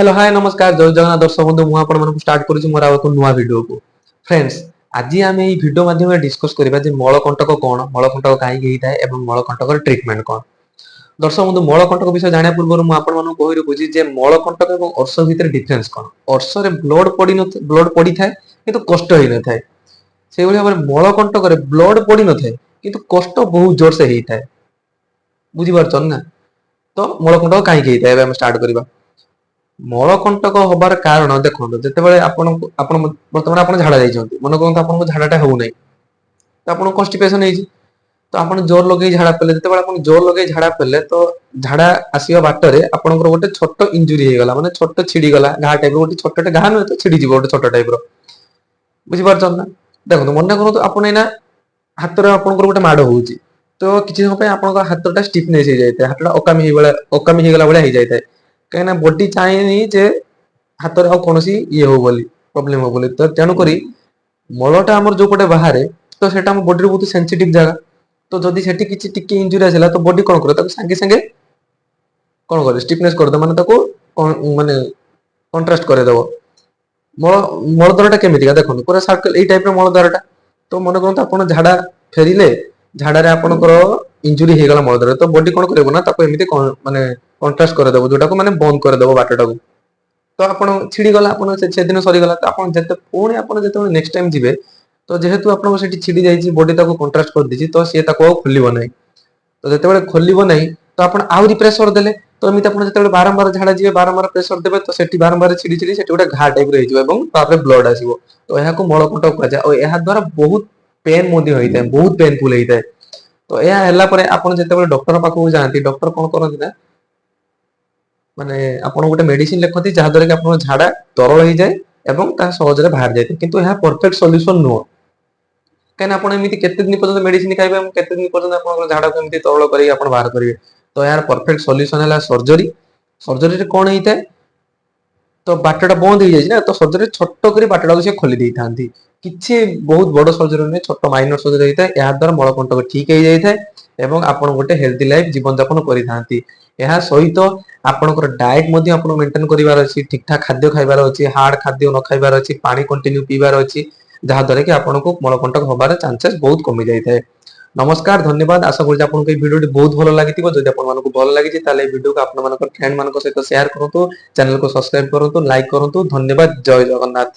Hello, ହାଏ, ନମସ୍କାର, ଜୟ ଜଗନ୍ନାଥ ଦର୍ଶକ ବନ୍ଧୁ। ମୁଁ ଆପଣମାନଙ୍କୁ ଷ୍ଟାର୍ଟ କରୁଛି ମୋର ଆଉ ଏକ ନୂଆ ଭିଡିଓକୁ। ଫ୍ରେଣ୍ଡସ୍, ଆଜି ଆମେ ଏଇ ଭିଡିଓ ମାଧ୍ୟମରେ ଡିସ୍କସ୍ କରିବା ଯେ ମଳକଣ୍ଟକ କଣ, ମଳକଣ୍ଟକ କାହିଁକି ହେଇଥାଏ ଏବଂ ମଳକଣ୍ଟକର ଟ୍ରିଟମେଣ୍ଟ କଣ। ଦର୍ଶକ ବନ୍ଧୁ, ମଳକଣ୍ଟକ ବିଷୟ ଜାଣିବା ପୂର୍ବରୁ ମୁଁ ଆପଣମାନଙ୍କୁ କହି ରଖୁଛି ଯେ ମଳକଣ୍ଟକ ଏବଂ ଅର୍ଶ ଭିତରେ ଡିଫରେନ୍ସ କଣ। ଅର୍ଶରେ ବ୍ଲଡ ପଡି ବ୍ଲଡ ପଡିଥାଏ କିନ୍ତୁ କଷ୍ଟ ହେଇନଥାଏ। ସେଇଭଳି ଭାବରେ ମଳକଣ୍ଟକରେ ବ୍ଲଡ ପଡିନଥାଏ କିନ୍ତୁ କଷ୍ଟ ବହୁତ ଜୋରସେ ହେଇଥାଏ। ବୁଝିପାରୁଛନ୍ତି ନା? ତ ମଳକଣ୍ଟକ କାହିଁକି ହେଇଥାଏ, ଏବେ ଆମେ ଷ୍ଟାର୍ଟ କରିବା। ମଳକଣ୍ଟକ ହବାର କାରଣ ଦେଖନ୍ତୁ, ଯେତେବେଳେ ଆପଣଙ୍କୁ ଆପଣ ବର୍ତ୍ତମାନ ଆପଣ ଝାଡା ଯାଇଛନ୍ତି, ମନେ କରନ୍ତୁ ଆପଣଙ୍କୁ ଝାଡାଟା ହଉନାହିଁ, ତ ଆପଣଙ୍କୁ କନଷ୍ଟିପେସନ ହେଇଛି, ତ ଆପଣ ଜୋର ଲଗେଇ ଝାଡା ପେଲେ। ଯେତେବେଳେ ଆପଣ ଜୋର ଲଗେଇ ଝାଡା ପେଲେ, ତ ଝାଡା ଆସିବା ବାଟରେ ଆପଣଙ୍କର ଗୋଟେ ଛୋଟ ଇଞ୍ଜୁରି ହେଇଗଲା, ମାନେ ଛୋଟ ଛିଡିଗଲା, ଘା ଟାଇପ ଗୋଟେ, ଛୋଟଟେ ଘା ନୁହେଁ ତ, ଛିଡିଯିବ ଗୋଟେ ଛୋଟ ଟାଇପ ର। ବୁଝିପାରୁଛନ୍ତି ନା? ଦେଖନ୍ତୁ, ମନେ କରନ୍ତୁ ଆପଣ ଏଇନା ହାତରେ ଆପଣଙ୍କର ଗୋଟେ ମାଡ ହଉଛି, ତ କିଛି ସମୟ ପାଇଁ ଆପଣଙ୍କ ହାତଟା ଷ୍ଟିଫନେସ୍ ହେଇଯାଇଥାଏ, ହାତଟା ଅକାମି ହେଇଗଲା ଭଳିଆ ହେଇଯାଇଥାଏ। କାହିଁକିନା ବଡି ଚାହେଁନି ଯେ ହାତରେ ଆଉ କୌଣସି ଇଏ ହଉ ବୋଲି, ପ୍ରୋବ୍ଲେମ ହଉ ବୋଲି। ତ ତେଣୁକରି ମଳଟା ଆମର ଯୋଉ ପଟେ ବାହାରେ, ତ ସେଟା ଆମ ବଡିର ବହୁତ ସେନ୍ସିଟିଭ ଜାଗା। ତ ଯଦି ସେଠି କିଛି ଟିକେ ଇଞ୍ଜୁରି ଆସିଲା, ତ ବଡି କଣ କରେ? ତାକୁ ସାଙ୍ଗେ ସାଙ୍ଗେ କଣ କରେ? ଷ୍ଟିଫନେସ୍ କରିଦେବ, ମାନେ ତାକୁ ମାନେ କଣ୍ଟ୍ରାଷ୍ଟ କରେଇଦବ। ମଳଦ୍ୱାରଟା କେମିତିକା ଦେଖନ୍ତୁ, ପୁରା ସାର୍କଲ ଏଇ ଟାଇପର ମଳଦ୍ୱାରଟା। ତ ମନେ କରନ୍ତୁ ଆପଣ ଝାଡା ଫେରିଲେ, ଝାଡାରେ ଆପଣଙ୍କର ଇଞ୍ଜୁରି ହେଇଗଲା ମଳଦ୍ୱାର, ତ ବଡି କଣ କରିବ ନା ତାକୁ ଏମିତି ମାନେ କଣ୍ଟ୍ରାଷ୍ଟ କରିଦେବ, ଯୋଉଟାକୁ ମାନେ ବନ୍ଦ କରିଦେବ ବାଟଟାକୁ। ତ ଆପଣ ଛିଡିଗଲା, ଆପଣ ସେଦିନ ସରିଗଲା। ତ ଆପଣ ଯେତେ ପୁଣି ଆପଣ ଯେତେବେଳେ ନେକ୍ସଟ ଟାଇମ ଯିବେ, ତ ଯେହେତୁ ଆପଣଙ୍କ ସେଠି ଛିଡି ଯାଇଛି, ବଡି ତାକୁ କଣ୍ଟ୍ରାଷ୍ଟ କରିଦେଇଛି, ତ ସିଏ ତାକୁ ଆଉ ଖୋଲିବ ନାହିଁ। ତ ଯେତେବେଳେ ଖୋଲିବ ନାହିଁ, ତ ଆପଣ ଆହୁରି ପ୍ରେସର ଦେଲେ, ତ ଏମିତି ଆପଣ ଯେତେବେଳେ ବାରମ୍ବାର ଝାଡା ଯିବେ, ବାରମ୍ବାର ପ୍ରେସର ଦେବେ, ତ ସେଠି ବାରମ୍ବାର ଛିଡି ଛିଡି ସେଠି ଗୋଟେ ଘା ଟାଇପର ହେଇଯିବ ଏବଂ ତାପରେ ବ୍ଲଡ ଆସିବ। ତ ଏହାକୁ ମଳକଣ୍ଟକ କୁହାଯାଏ। ଆଉ ଏହା ଦ୍ୱାରା ବହୁତ ପେନ୍ ମଧ୍ୟ ହେଇଥାଏ, ବହୁତ ପେନଫୁଲ ହେଇଥାଏ। ତ ଏହା ହେଲା ପରେ ଆପଣ ଯେତେବେଳେ ଡକ୍ଟର ପାଖକୁ ଯାଆନ୍ତି, ଡକ୍ଟର କଣ କରନ୍ତି ନା ମାନେ ଆପଣ ଗୋଟେ ମେଡିସିନ ଲେଖନ୍ତି, ଯାହା ଦ୍ୱାରା କି ଆପଣଙ୍କ ଝାଡା ତରଳ ହେଇଯାଏ ଏବଂ ତାହା ସହଜରେ ବାହାରି ଯାଇଥାଏ। କିନ୍ତୁ ଏହା ପରଫେକ୍ଟ ସଲ୍ୟୁସନ ନୁହଁ। କାହିଁକିନା ଆପଣ ଏମିତି କେତେ ଦିନ ପର୍ଯ୍ୟନ୍ତ ମେଡିସିନ ଖାଇବେ ଏବଂ କେତେ ଦିନ ପର୍ଯ୍ୟନ୍ତ ଆପଣଙ୍କର ଝାଡାକୁ ଏମିତି ତରଳ କରିକି ଆପଣ ବାହାର କରିବେ? ତ ଏହାର ପରଫେକ୍ଟ ସଲ୍ୟୁସନ ହେଲା ସର୍ଜରୀ। ସର୍ଜରୀରେ କଣ ହେଇଥାଏ? ତ ବାଟଟା ବନ୍ଦ ହେଇଯାଇଛି ନା, ତ ସର୍ଜରୀ ଛୋଟ କରି ବାଟଟାକୁ ସେ ଖୋଲି ଦେଇଥାନ୍ତି। କିଛି ବହୁତ ବଡ ସର୍ଜରୀ ନୁହେଁ, ଛୋଟ ମାଇନର ସର୍ଜରୀ ହେଇଥାଏ। ଏହା ଦ୍ୱାରା ମଳକଣ୍ଟକ ଠିକ ହେଇଯାଇଥାଏ ଏବଂ ଆପଣ ଗୋଟେ ହେଲ୍ଦି ଲାଇଫ ଜୀବନ ଯାପନ କରିଥାନ୍ତି। ଏହା ସହିତ ଆପଣଙ୍କର ଡାଏଟ ମଧ୍ୟ ଆପଣ ମେଣ୍ଟେନ କରିବାର ଅଛି, ଠିକ ଠାକ ଖାଦ୍ୟ ଖାଇବାର ଅଛି, ହାର୍ଡ ଖାଦ୍ୟ ନ ଖାଇବାର ଅଛି, ପାଣି କଣ୍ଟିନ୍ୟୁ ପିଇବାର ଅଛି, ଯାହା ଦ୍ୱାରା କି ଆପଣଙ୍କୁ ମଳକଣ୍ଟକ ହବାର ଚାନ୍ସେସ୍ ବହୁତ କମି ଯାଇଥାଏ। ନମସ୍କାର, ଧନ୍ୟବାଦ। ଆଶା କରୁଛି ଆପଣଙ୍କୁ ଏଇ ଭିଡିଓଟି ବହୁତ ଭଲ ଲାଗିଥିବ। ଯଦି ଆପଣମାନଙ୍କୁ ଭଲ ଲାଗିଛି, ତାହେଲେ ଏଇ ଭିଡିଓକୁ ଆପଣମାନଙ୍କ ଫ୍ରେଣ୍ଡ ମାନଙ୍କ ସହିତ ସେୟାର କରନ୍ତୁ, ଚ୍ୟାନେଲକୁ ସବସ୍କ୍ରାଇବ କରନ୍ତୁ, ଲାଇକ୍ କରନ୍ତୁ। ଧନ୍ୟବାଦ, ଜୟ ଜଗନ୍ନାଥ।